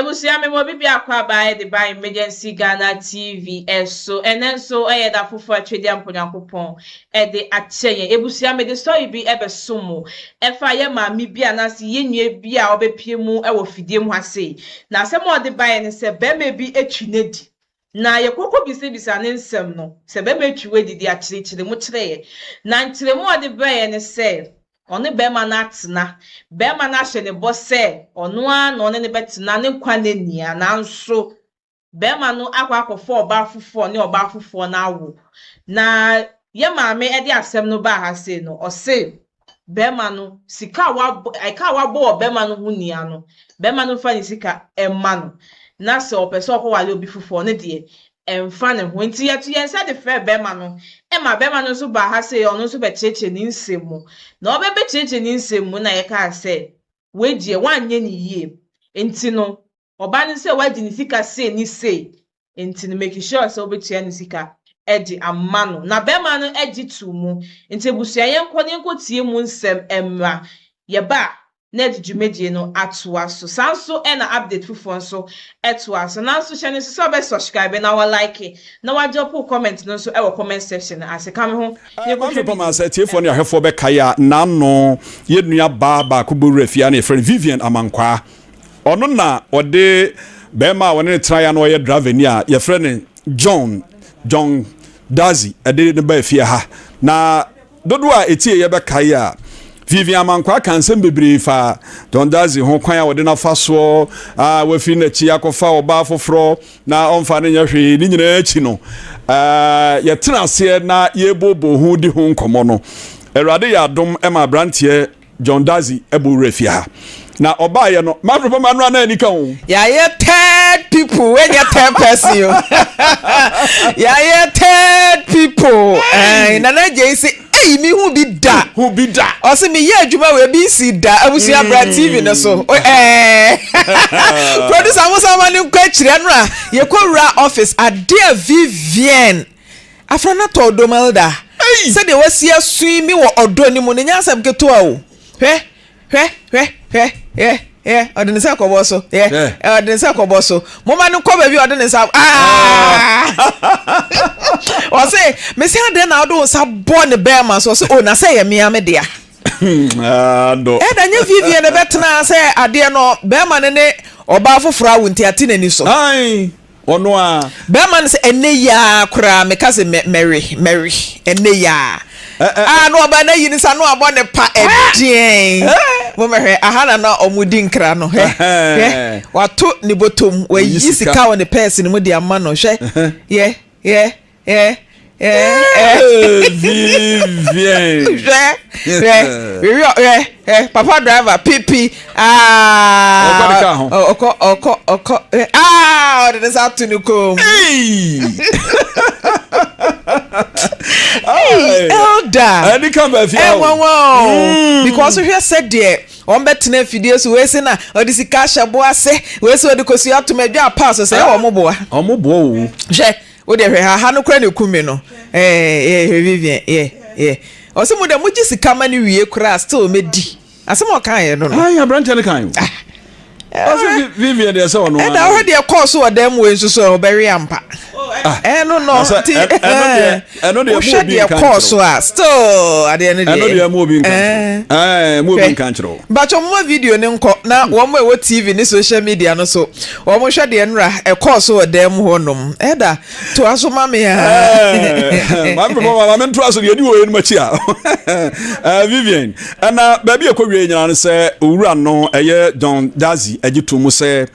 Ebusua me mo bibi akɔ aba de ba Emergency Ghana TV ɛso. Ɛnɛ nso ɛyɛ da foforɔ atwedeɛ ampo Nyankopɔn ɛde akyɛ yɛn. Ebusua me de story bi ɛbɛso mo. Ɛfa yɛ maame bi anaasɛ yɛ nua bi a ɔbɛpie mu ɛwɔ fidie mu ha sei. Na asɛm a ɔde baeɛ ne sɛ bɛrima bi atwi n'adi. Na yɛkɔkɔ bisabisa ne nsɛm no sɛ bɛrima atwi w'adi de akyerɛkyerɛ mu kyerɛ yɛ. Na nkyerɛmu a ɔde brɛɛ ne sɛ ɔne bɛrima no atena. Bɛrima no ahyɛ ne bɔ sɛ ɔno ara na ɔne ne bɛtena ne nkwa ne nia, nanso bɛrima no akɔ akɔfa ɔbaa foforɔ ne ɔbaa foforɔ no awo. Na yɛ maame de asɛm no baa ha sei no, ɔse bɛrima no sika a wabɔ, ɛka a wabɔ wɔ bɛrima no ho nia no, bɛrima no mfa ne sika ɛmma no. Na sɛ ɔpɛ sɛ ɔkɔwale obi foforɔ no deɛ, ɛmfa ne ho. Nti yɛto yɛn nsa de frɛ bɛrima no, ɛma bɛrima no nso baa ha sei, ɔno nso bɛkyerɛkyerɛ ne nsɛm mu. Na ɔbɛbɛkyerɛkyerɛ ne nsɛm mu na yɛkaa sɛ, wei deɛ woanyɛ ne yie. Nti no, ɔbaa no sɛ wagye ne sika sei ne sei. Nti no, make sure sɛ wobɛtua ne sika ɛde ama no. Na bɛrima no agye to mu. Nti abusua, yɛnkɔ ne yɛnkɔ mu nsɛm mmra. Yɛba a, na ɛde dwumadie no atoa so. Saa nso ɛna update foforɔ nso ɛtoa so. Nanso hyɛ no nso sɛ ɔbɛ subscribe na wa like na wa drop comment no nso ɛwɔ comment section ase. Ka me ho. Maame Pama, sɛ tiefoɔ ne ahwɛfoɔ bɛkae a, n'ano yɛ nua baa baako bɔwura fie a na yɛfrɛ no Vivian Amankwaa. Ɔno na ɔde bɛrima a ɔne ne tenaeɛ na ɔyɛ driver ni a yɛfrɛ no John Dazi ɛde ne ba fie ha. Na dodoɔ a ɛtie yɛbɛkae a, Vivian Amankwaa ka nsɛm bebree fa John Dazi ho, kwan a wɔde n'afa soɔ a wafiri n'akyi akɔfa ɔbaa foforɔ na ɔmfa no nyɛ hwee. Ne nyinaa akyi no, yɛtena aseɛ na yɛbɔbɔ ho di ho nkɔmmɔ no, Awurade yɛ adom ma aberanteɛ John Dazi ɛbɔ wura fie ha. Na ɔbaayɛ no, mafrɛ pama no ana ani ka ho. Yɛayɛ third people, wɔnyɛ third person o, yɛayɛ third people. Nana gye sɛ eyi mi hu bi da. Hu bi da. Ɔsɛ mi yɛ adwuma wɔ ebi nsi da. Abusua, bra TV no so. Producer musa ma ne nkɔ akyire no a yɛkɔ wura office adeɛ. Vivian afra na tɔ ɔdɔ melda sɛdeɛ wasi asu mi wɔ ɔdɔ ne mu ne nyɛ asɛm ketewa o. Hwɛ, hwɛ, hwɛ, hwɛ, hwɛ, hwɛ, ɔde ne nsa kɔbɔ so. Yɛ, ɔde ne nsa kɔbɔ so. Moma no kɔ baabi a ɔde ne nsa aa. Ɔse mesi adeɛ na ɔde wo nsa bɔ ne bɛrima so. Ɔse o, na sɛ yɛ mmea me dea. Ɛda nyɛ Vivian ne bɛtena sɛ adeɛ no, bɛrima no ne ɔbaa foforɔ awo nti ate n'ani so. Ɔno a bɛrima no sɛ ɛnɛ yaa koraa meka sɛ mɛwe mɛwe ɛnɛ yaa a na ɔba no ayi ne nsa na wabɔ ne pa. Ɛdeɛn? Momɛhwɛ aha na ɔmo di nkra no. Hwɛ, hwɛ, wato ne bɔtɔm, wayi sika wɔ ne pɛɛse no mu de ama no. Hwɛ, yɛ yɛ yɛ yɛ. Vivian. Hwɛ, hwɛ, hwɛ, hwɛ, hwɛ, papa driver pipi aa. Ɔkɔ ne kaa ho. Ɔkɔ, ɔkɔ, ɔkɔ aa, ɔde ne nsa ato ne kɔn mu. Hey, elder. Ɛni kan bɛ fi awo. Ɛnwanwa o, because hwɛ sɛ deɛ wɔn bɛ tena afidie so, wei si na ɔde sika ahyɛ bo ase, wei si ɔde kosua atum adwa apa so sɛ ɛwɔ ɔmo boa. Ɔmo boa o. Hwɛ, o deɛ, hwɛ ha ha no kora ne kumi no. Ɛɛ, yɛ, hwɛ Vivian, yɛ yɛ ɔsɛ mo dɛ mo gye sika ma ne wie koraa, still mɛ di asɛm a ɔka yɛ no. Ayi, aberanteɛ no kan o. Ɔsɛ Vivian deɛ sɛ ɔno. Ɛna ɔhwɛ deɛ kɔɔ so wɔ dan mu wei nso so, ɔbɛwe ampa. Ɛno no nti ɛno deɛ wohwɛ deɛ kɔɔ so a, still adeɛ no deɛ. Ɛno deɛ mu obi nka nkyerɛ ɛɛ mu obi nka nkyerɛ o. Bàtò, mo video ne nkɔ na wɔn a ɛwɔ TV ne social media no so, wɔn hwɛ deɛ nra ɛkɔɔ so wɔ dan mu hɔ nom. Ɛda toa so ma me ha. Maame papa, maame ntoa so deɛ ɛdi wɔ yɛn akyi a, Vivian ɛna baabi a ɛkɔ wie nyinaa no sɛ owura no ɛyɛ John Dazi agye to mu sɛ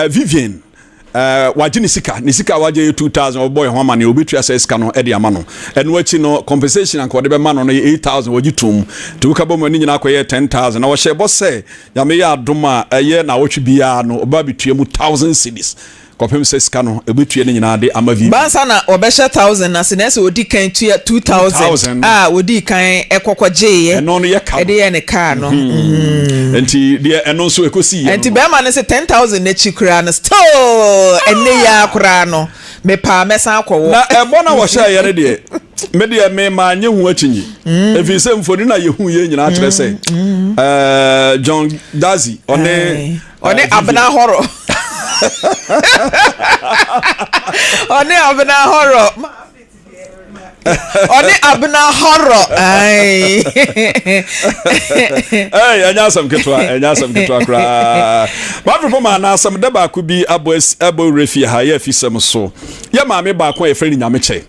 Vivian wagye ne sika. Ne sika a wagye yɛ 2000. Ɔbɔ yɛn ho ama ne obetua sɛ sika no de ama no. Ɛno akyi no, compensation anka ɔde bɛma no no yɛ 8000. Wɔgye tom nti woka bɔ mu ani nyinaa akɔyɛ 10,000. Na wɔhyɛ bɔ sɛ Nyame yɛ adom a, ɛyɛ na awɔtwe biara no ɔba abɛtua mu 1000 cedis kɔpem sɛ sika no ɛbɛtua ne nyinaa de ama Vivian. Bansa na wɔbɛhyɛ 1000 ase na ɛsɛ odi kan tua 2000 a odi kan ɛkɔkɔ gyeeɛ. Ɛno no yɛ ka no. Ɛde yɛ ne kaa no. Nti deɛ ɛno nso ɛkɔsi yɛ. Nti bɛrima no sɛ 10,000 n'akyi koraa no, still ɛnɛ yi ara koraa no, mepaa mɛsan akɔwɔ. Na ɛbɔ na wɔhyɛ yɛ no deɛ, me deɛ me maa nye ho akyinyi, ɛfiri sɛ mfoni na yɛhu yɛ nyinaa kyerɛ sɛ John Dazi ɔne ɔne Abena hɔrɔ. Ɔne Abena Horror. Ɔne Abena Horror. Ayi. Ɛy, ɛnyɛ asɛm ketewa, ɛnyɛ asɛm ketewa koraa. Maame maa na asɛm da baako bi abɔ abɔ wura fie ha yɛ afisɛm so. Yɛ maame baako a yɛfrɛ no Nyamekyɛ.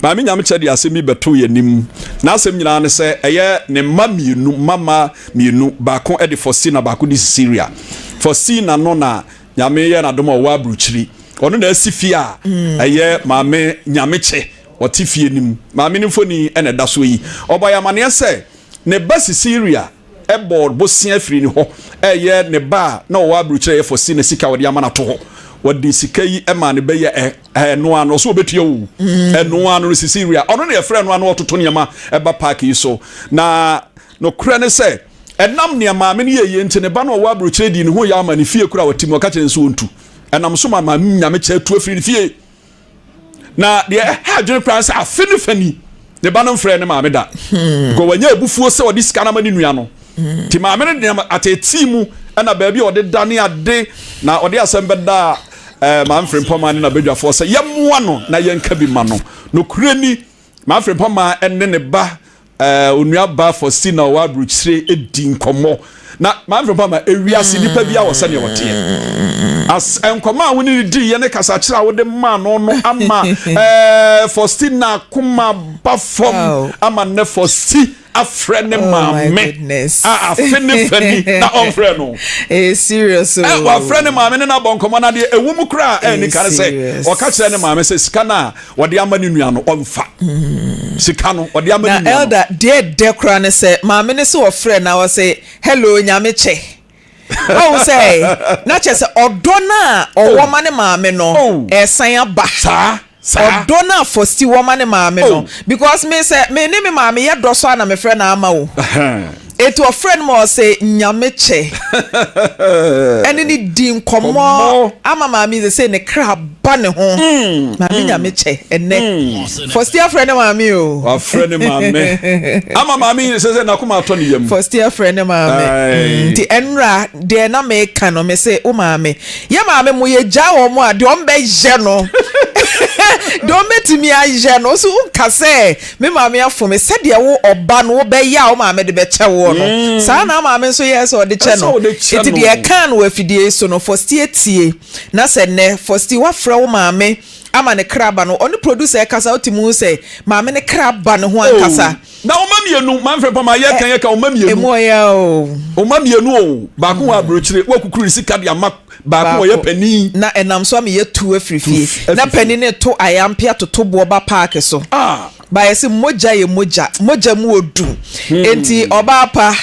Maame Nyamekyɛ de asɛm bi bɛto yɛn anim. N'asɛm nyinaa ne sɛ ɛyɛ ne mma mmienu, mma mma mmienu, baako de Faustina, baako de Cecilia. Faustina no na Nyame yɛ n'adom a ɔwɔ aburukyiri. Ɔno na asi fie a ɛyɛ Maame Nyamekyɛ ɔte fie no mu. Maame no mfoni na ɛda so yi. Ɔbɔ yɛn amaneɛ sɛ ne ba Cecilia bɔɔ bosea firii ne hɔ ɛyɛ ne ba a na ɔwɔ aburukyiri a ɛyɛ Faustina sika a ɔde ama no ato hɔ. Wɔde sika yi maa ne ba yi a ɛno ara no ɔsɛ ɔbɛtua o. Ɛno ara no Cecilia ɔno na yɛfrɛ no a na ɔtoto nneɛma ɛba park yi so. Na nokorɛ ne sɛ ɛnam nea maame no yɛeɛ nti ne ba no a ɔwɔ aburokyire dii ne ho yaw ma ne fie kura a ɔte mu ɔka kyerɛ no sɛ ɔntu. Ɛnam so ma maame Nyamekyɛ tu afiri ne fie. Na deɛ ɛha adwene koraa sɛ afe ne fa ni ne ba no mfrɛ ne maame da. Because wanya abufuo sɛ ɔde sika no ama ne nua no. Nti maame no de ateetee mu ɛna baabi a ɔde da ne ade na ɔde asɛm bɛda ɛɛ maame Frimpɔmaa ne n'abadwafoɔ sɛ yɛmmoa no na yɛnka bi ma no. Nokorɛ ni maame Frimpɔmaa ne ne ba Onua baa Faustina a ɔwɔ aburokyire di nkɔmmɔ. Na maame fɛ ma ewiase nipa bi awɔ sɛnea ɔteɛ. As nkɔmmɔ a wone ne di yɛ ne kasakyerɛ a wode maa no no ama ɛɛ Faustina koma ba fam oh. ama nnɛ Fausti afrɛ ne oh maame a afe ne fa ni na ɔmfrɛ no. Ɛyɛ serious o. Ɛ wafrɛ ne maame ne n'abɔ nkɔmmɔ na deɛ ɛwɔ mu koraa ɛni ka ne sɛ ɔka kyerɛ ne maame sɛ sika no a wɔde ama ne nua no ɔmfa mm. sika no ɔde ama ne nua no. Na elder deɛ dɛ koraa ne sɛ maame ne sɛ ɔfrɛ na ɔsɛ hello nyame kyɛ ɔhu sɛ na kyɛ sɛ ɔdɔ no a ɔwɔ oh. ma ne maame no oh. ɛsan aba saa ɔdɔ no a fɔsti wɔ ma ne maame no oh. because me sɛ me ne me maame yɛ dɔ so a na mefrɛ na ama o Enti ɔfrɛɛ no ma ɔse, Nyame kyɛ. Ɛne no di nkɔmmɔ ama maame yi sesei ne kra ba ne ho. Maame Nyame kyɛ ɛnɛ. Fosti afrɛ ne maame o. Wafrɛ ne maame. Ama maame yi sesei n'akoma atɔ ne yam. Fosti afrɛ ne maame. Nti ɛnora deɛ na meka no mese wo maame. Yɛ maame mo yɛgyaa wɔn a deɛ wɔn bɛyɛ no deɛ wɔn bɛtumi ayɛ no so wonka sɛ Me maame afom me. Sɛdeɛ wo ɔba no wobɛyɛ a wo maame de bɛkyɛ woɔ no, mm. saa na maame nso yɛɛ sɛ ɔde kyɛ no. Nti deɛ ɛkaa no wɔ afidie yi so no, Fosti atie. Na sɛ nnɛ, Fosti woafrɛ wo maame ama ne kra ba no, ɔne producer ɛkasa wotumi hu sɛ maame ne kra ba ne ho ankasa. Oh. Na ɔma mmienu, manfrɛ pama yɛ kan yɛ ka ɔma mmienu. Emu ɔyɛ o. Ɔma mmienu o, baako wɔ aburokyire, wakukuru ne sika de ama Baako ɔyɛ panin. Na ɛnam so ama yɛatu afiri fie. Na panin no reto ayampe atoto boɔ ba paake so. Ba yɛse mogya yɛ mogya. Mogya mu odu. Enti ɔbaa pa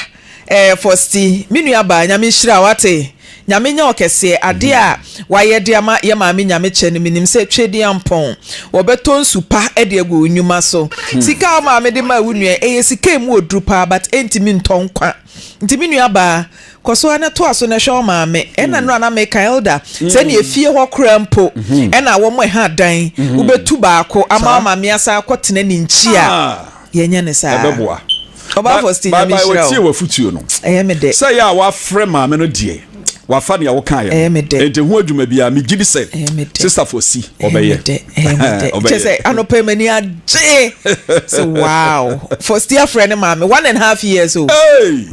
eh, Fosti, me nua baa, Nyame nhyira wo wate. Nyame nyɛ wo kɛseɛ. Adeɛ a wayɛ de ama yɛ maame Nyame kyɛ no menim sɛ Twedeampɔn wɔbɛtɔ nsu pa de agu wo nnwuma so. Sika a wo maame de maa wo nua yi ɛyɛ sika a ɛmu oduru paa but ɛntumi ntɔ nkwa. Nti me nua baa, Kɔ so ara na toa so na hwɛ wo maame. Ɛna nnora na meka elder sɛ nea efie hɔ koraa mpo ɛna wɔn ɛha dan wobɛtu baako ama wo maame asan akɔtena ne nkyi a yɛnyɛ ne saa. Ɛbɛboa. Ɔbaa Faustin Nyame nhyira wo. Wɔtie w'afotuo no. Ɛyɛ me dɛ. Sɛ yɛ a wafrɛ maame no deɛ wafa nea wokaeɛ no. Ɛyɛ me dɛ. Enti ho adwuma biara megye di sɛ Sister Fosi ɔbɛyɛ. Ɛyɛ me dɛ. Kyɛ sɛ anɔpa yi m'ani agye sɛ wow Fosti afrɛ ne maame 1½ years o.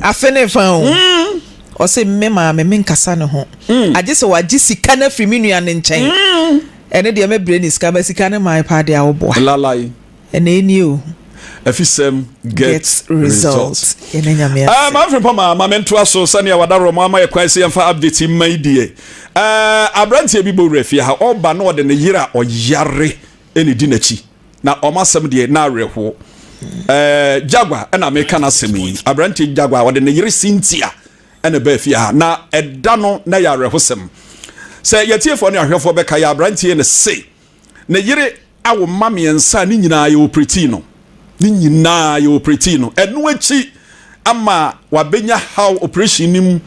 Afe ne fa o. Mm. Ɔse me maame me nkasa ne ho. Mm. Agye sɛ wagye sika no afiri me nua no nkyɛn. Mm. Ɛne deɛ mɛbrɛ ne sika ba sika ne mae paa deɛ awoboa. Lalai. Ɛna ɛnie o. Afisɛm get result. Yɛne Nyame ase. Uh, Maame Frimpong ma ma mentoa so sɛnea wadarɔ mo ama yɛ kwan sɛ yɛmfa update mma yi deɛ. Uh, aberanteɛ bi bɔ wura fie ha ɔba na ɔde ne yere a ɔyare ɛna di n'akyi na ɔmo asɛm deɛ na awerɛhoɔ. Uh, Jagua ɛna meka n'asɛm yi aberanteɛ Jagua ɔde ne yere Cynthia ɛna ɛbaa fie ha na ɛda no na yɛ awerɛhosɛm sɛ yɛtiefoɔ ne ahwɛfoɔ bɛka yɛ aberanteɛ ne se Ne yere awo mma mmiɛnsa a ne nyinaa yɛ opretii no. Ne nyinaa yɛ opretii no. Ɛno akyi ama wabɛnya haw operation no mu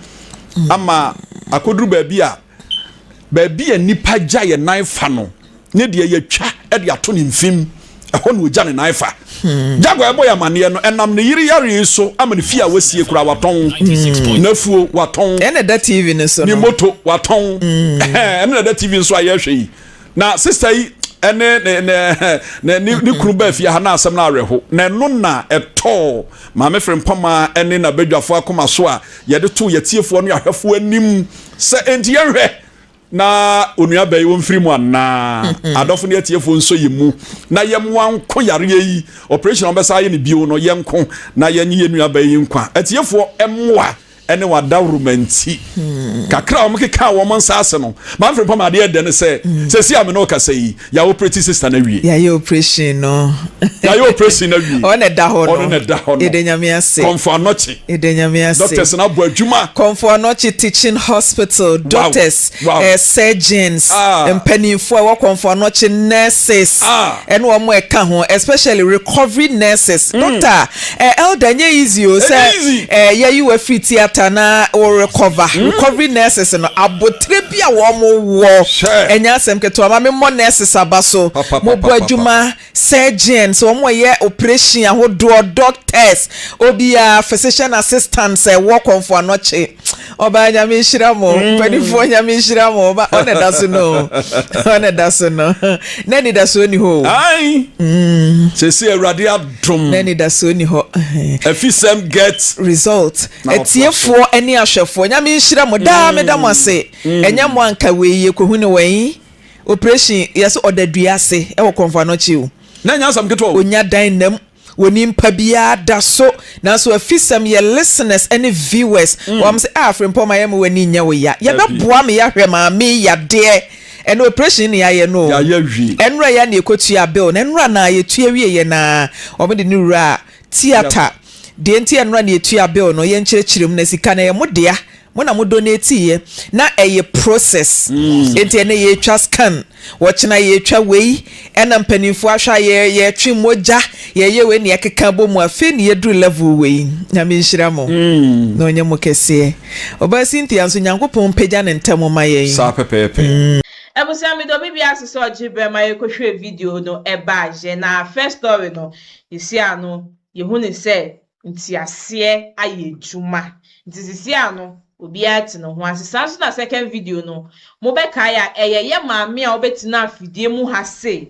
ama akɔduru baabi a baabi a nipa gya yɛ nan fa no ne deɛ yɛtwa de ato ne mfim. Ɛhɔ na ɔgya ne nan fa. Jaguar ɛbɔ yɛ amaneɛ no, ɛnam ne yere yareɛ yi so ama ne fie a wasie koraa watɔn, n'afuo watɔn, Ɛna ɛda TV no so ne no. moto watɔn. Ɛna ɛda TV nso a yɛrehwɛ yi. Na sista yi ɛne ne ne ne ne ne kunu baa fie ha na asɛm no awerɛho. Na ɛno na ɛtɔɔ Maame Frimpɔmaa ɛne n'abadwafoɔ akoma so a yɛde too yɛtiefoɔ ne ahwɛfoɔ anim sɛ enti yɛnhwɛ na onua bɛyi wɔmfiri mu anaa. Adɔfo ne atiefoɔ nsɔ yɛ mu na yɛmmoa nko yareɛ yi. Operation a wɔbɛsa ayɛ no bio no, yɛnko na yɛnye yɛn nua bɛyi nkwa. Atiefoɔ mmoa ɛne wɔn adaworoma nti kakra a wɔkekaa wɔn nsa ase no, Maame Frimpong adeɛ ɛdɛ ne sɛ sɛsi a me ne ɔkasa yi, yɛ operate sister no awie. Yɛayɛ operation no. Yɛayɛ operation no awie. Ɔno na ɛda hɔ no. Ɔno na ɛda hɔ no. Yɛda Nyame ase. Kɔmfo Anɔkye. Yɛda Nyame ase. Doctors no abɔ adwuma. Kɔmfo Anɔkye Teaching Hospital doctors, Wow. eh, surgeons, Ah. mpanimfoɔ a ɛwɔ Kɔmfo Anɔkye, nurses, Ah. ɛne wɔn a ɛka ho, especially recovery nurses. Doctor, eh, elder, ɛnyɛ easy o sɛ Ɛnyɛ easy. eh, yɛyi wo afiri theatre na wo recover. Recovery nurses no, abotire bi a wɔn wɔ, Hwɛ. ɛnyɛ asɛm ketewa. Ma memmɔ nurses aba so. Pa, pa, pa, Mobɔ pa, pa, pa. adwuma, surgeons, wɔn a wɔyɛ operation ahodoɔ, doctors, obiara, physician assistants a ɛwɔ Kɔmfo Anɔkye. Ɔbaa Nyame nhyira mo, mpanimfoɔ Nyame nhyira mo, ɔba ɔna ɛda so no, ɔna ɛda so no, na anidasoɔ ni hɔ o. Ae. Sɛsi Awurade adom. Na anidasoɔ ni hɔ. Afisɛm get. Result. Na ɔtoa so. Atiefoɔ ne ahwɛfoɔ, Nyame nhyira mo, daa meda mo ase. Ɛnyɛ mo anka wei yɛkɔhu no wɛn? Operation yɛse ɔda dua ase wɔ Kɔmfo Anɔkye o. Na ɛnyɛ asɛm ketewa o. Onya dan nam, wɔni mpa biara da so. Nanso afisɛm yɛ listeners ne viewers. Wɔn sɛ ah Frimpong ma yɛ ma w'ani nyɛ wo ya. Yɛbɛboa me yɛahwɛ maame yi yadeɛ. Ɛnɛ operation ne yɛayɛ no o. Yɛayɛ awie. Ɛnora yɛ na yɛkɔtua bill no. Ɛnora na yɛtua wie yɛ na wɔn de no wuraa theatre. Deɛ nti ɛnora na yɛtua bill no yɛnkyerɛkyerɛ mu na sika no ɛyɛ mo dea. Mo na mo donate yɛ na ɛyɛ process nti ɛnɛ yɛtwa scan wɔkyena yɛtwa wei ɛna mpanimfoɔ ahwɛ a yɛ yɛtwe mogya yɛyɛ wei na yɛkeka bɔ mu afei na yɛduru level wei. Nyame nhyira mo na ɔnyɛ mo kɛseɛ. Ɔbaa Cynthia nso Nyankopɔn mpagya ne ntam mma yɛn. Saa pɛpɛɛpɛ. Abusua medɔ obi biara ase sɛ ɔgye brɛ ma yɛkɔhwɛɛ video no ɛbaa yɛ na first story no yɛsi ano yɛhu ne sɛ nteaseɛ ayɛ adwuma nti sisi ano obiara te ne ho ase. Saa nso na second video no mobɛkae a ɛyɛ yɛ maame a ɔbɛtena afidie mu ha se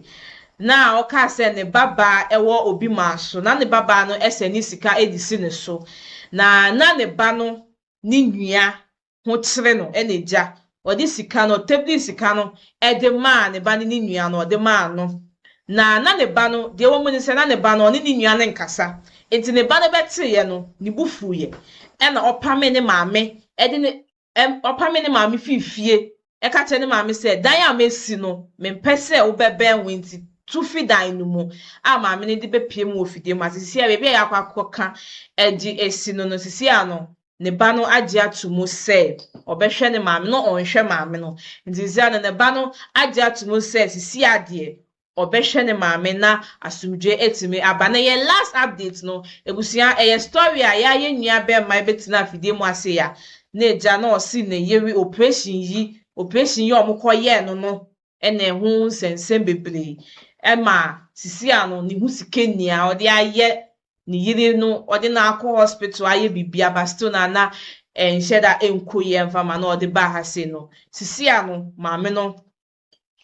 na ɔkaa sɛ ne babaa ɛwɔ obi maa so na ne babaa no ɛsɛ ne sika de si ne so na na ne ba no ne nua ho kyere no na agya ɔde sika no ɔtɛbili sika no de maa ne ba no ne nua no ɔde maa no na na ne ba no deɛ ɛwɔ mu ne sɛ na ne ba no ɔne ne nua no nkasa nti ne ba no bɛteeɛ no ne bo fuiɛ ɛna ɔpame ne maame ɛde ne ɔpame ne maame fii fie ɛka kyerɛ ne maame sɛ dan a mesi no mempɛ sɛ wobɛbɛn ho nti tu fi dan no mu a maame no de bɛpie mu wɔ fidie mu ase. Sisi a baabi a yɛakɔ akɔka ɛde esi no no sisi a no ne ba no agye ato mu sɛ ɔbɛhwɛ ne maame no ɔnhwɛ maame no nti sisi a no ne ba no agye ato mu sɛ sisi adeɛ ɔbɛhwɛ ne maame na asomdwe etumi aba. Na yɛn last update no ebusua ɛyɛ story a yɛayɛ nua bɛrima ebɛtena afidie mu ase ya na egya na ɔsi ne yere operation yi a ɔmo kɔ yɛɛ no no ɛna ɛho nsɛnsɛm bebree ɛma sisi a no ne ho sika nia ɔde ayɛ ne yere no ɔde no akɔ hospital ayɛ biribi aba still na na ɛnhyɛ da ɛnkɔ yie ɛmfa ma na ɔde baa ha sei no sisi a no maame no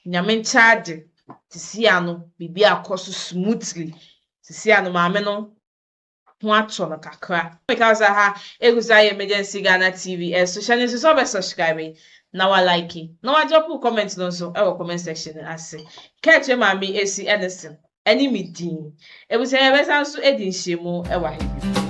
Nyame nkyɛ sisi a no biribi akɔ so smoothly sisi a no maame no ho atɔ no kakra. Meka sɛ ha egu so ayɛ Emergency Ghana TV ɛso hyɛ ne nso sɛ ɔbɛ subscribe na wa like na wa drop comment no nso ɛwɔ comment section no ase. Kɛkyerɛ maame esi ɛne se ɛne me din. Ebusua yɛbɛsa nso edi nhyiamu ɛwɔ ha bi.